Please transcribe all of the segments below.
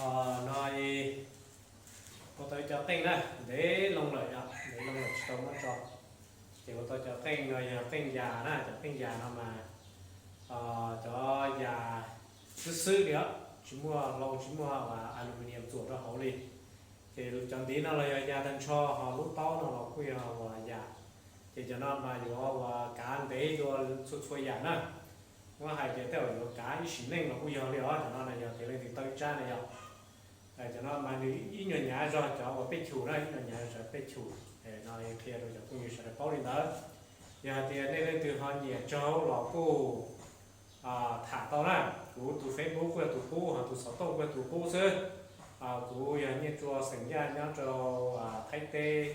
No ua tau ib co qeej na, ntev loo lawm yom, ntev loo lawm tsis tau muab tso. Ces ua tau cov qeej no yog qeej yas na, cov qeej yas no mas cov yas xwb xwb li os, tsis muaj hlau tsis muaj aluminium txuam rau hauv li. Ces cov ntiv no los yog yas tag nrho, ho lub taub no los kuj yog uas yas. Ces cov no mas yuav uas kav ntev dua txhua txhua yam na. Muab hais tias tej zaum yuav kav ib sim neej los kuj yog li os. Cov no na yog tias leej twg tau ib tsab na yog, cov no mas nws ib nyuag hnyav zog cov uas peb chum na, ib nyuag hnyav zog cov peb chum. No qhia rau cov phooj ywg sawv daws paub li ntawd. Yog hais tias nej leej twg ho nyiam tsaug los kuj tham tau na. Kuv tus Facebook kuj yog tus qub, ho tus xov tooj kuj yog tus qub xwb. Kuv yog Nyiaj Tsua xeem Yaj nyob rau Thaib teb,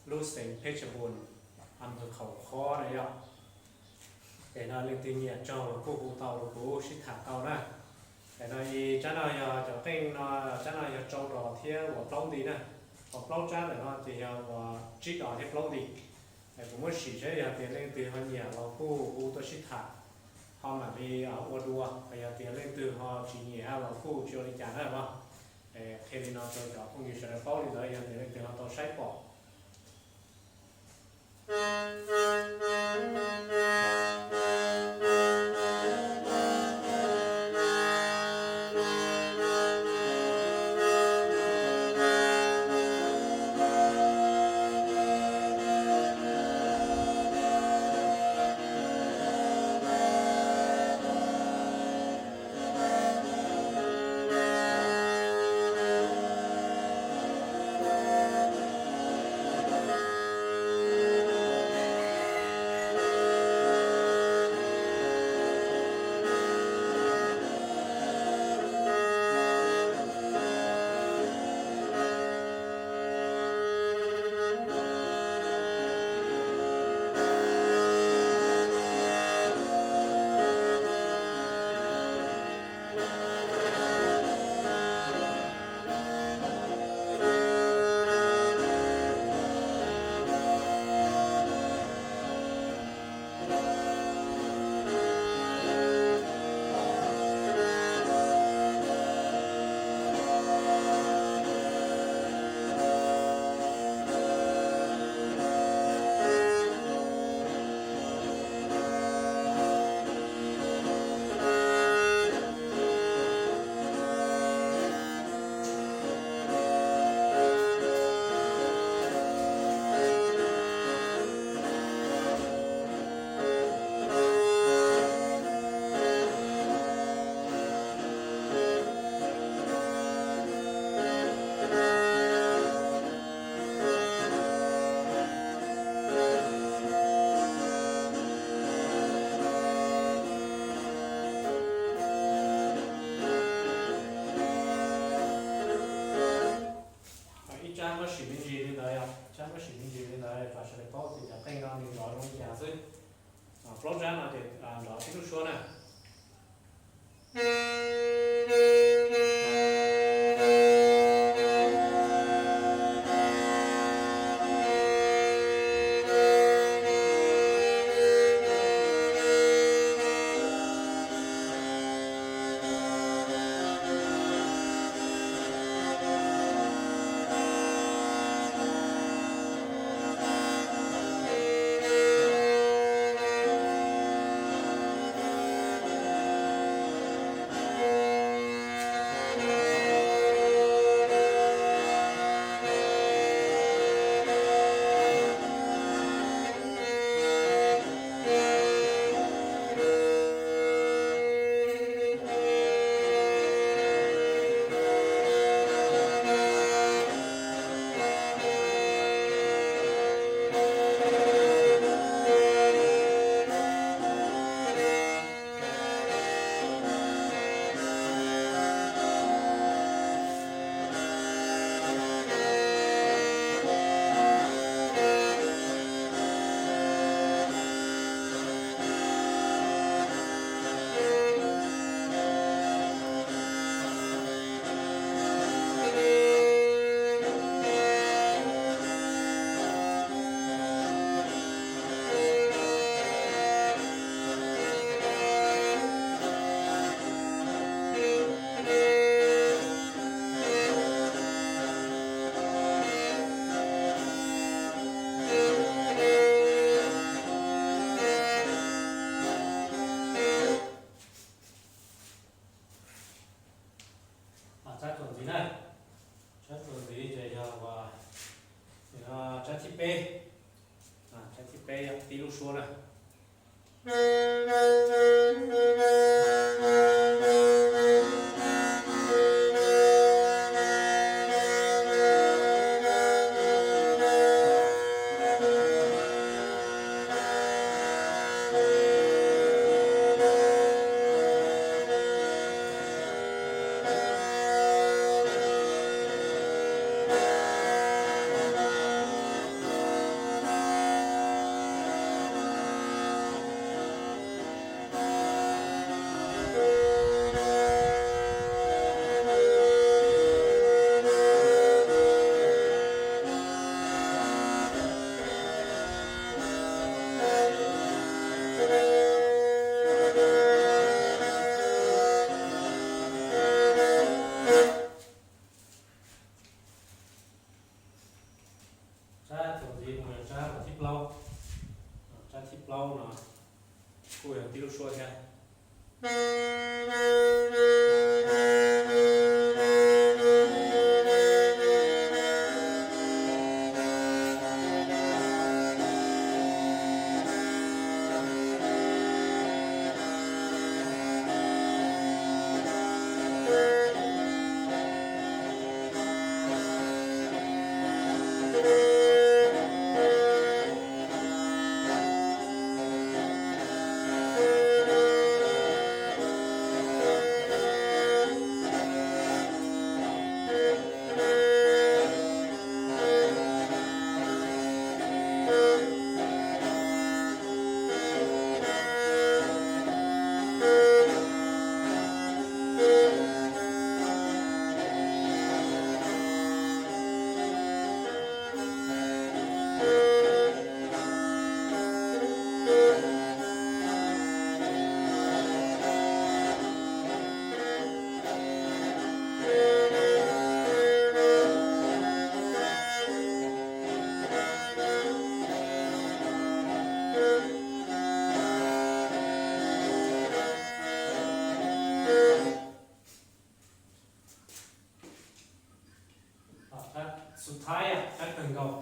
lub xeev Phetshebun, a, khaum khob na yom. Es no leej twg nyiam tsaug los kuj hu tau rau kuv sib tham tau na. Es no ib tsab no yog cov qeej no, tsab no yog tsau dos thiab uas plaub nti na. Ho plaub tsab ntawm no ces yog uas tsib dos thiab plaub nti. Es kuv muab sim seb yog tias leej twg ho nyiam los kuj hu tuaj sib tham, ho mam li ua dua. Yog tias leej twg ho tsis nyiam los kuj tsis ua li cas na os. Qhia li no rau cov phooj ywg sawv daws paub li ntawd, yog tias leej twg ho tau saib pom. Ib tsab muab sim me ntsis li ntawd yom, tsab muab sim me ntsis li ntawd kom sawv daws paub tias cov qeej no nws nrov zoo li cas xwb. Plaub tsab no ces nrov tib lub suab na. Xub thawj, tsab kawg nkaus,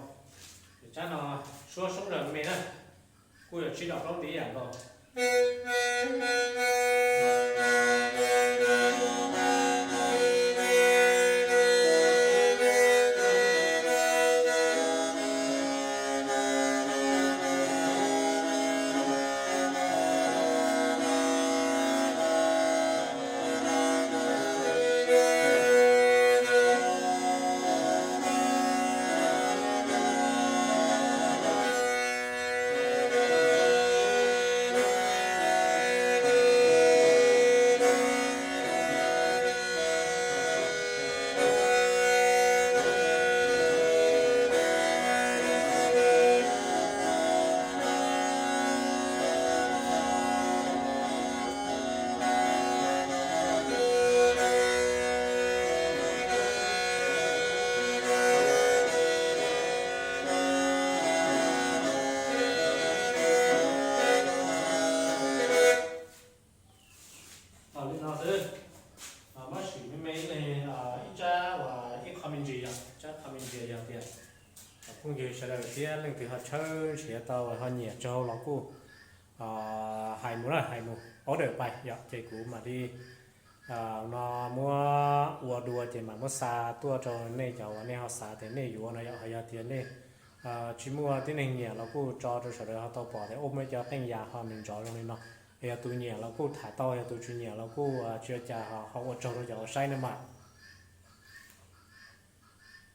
tsab no suab soob zam me na, kuj yog sib dom plaub ntxiv yam nkaus. Li no xwb, muab sim me me ib leeg, ib tsab uas ib qho me ntsis yog, tsab qho me ntsis yog tias phooj ywg sawv daws thiab leej twg ho tshawb nrhiav tau ho nyiam tsaug los kuj hais mus na, hais mus order pais yom, ces kuv mam li no muab ua dua ces mam muab xa tuaj rau nej cov uas nej ho xav tias nej yuav no yom. Ho yog tias nej tsis muaj tib neeg nyiam los kuj tso rau sawv daws ho tau pom tias ua muaj cov qeej yas ho nws nrov zoo li no. Yog tus nyiam los kuj tham tau, yog tus tsis nyiam los kuj tsis ua cas, ho ua tsaug rau cov uas saib na mas.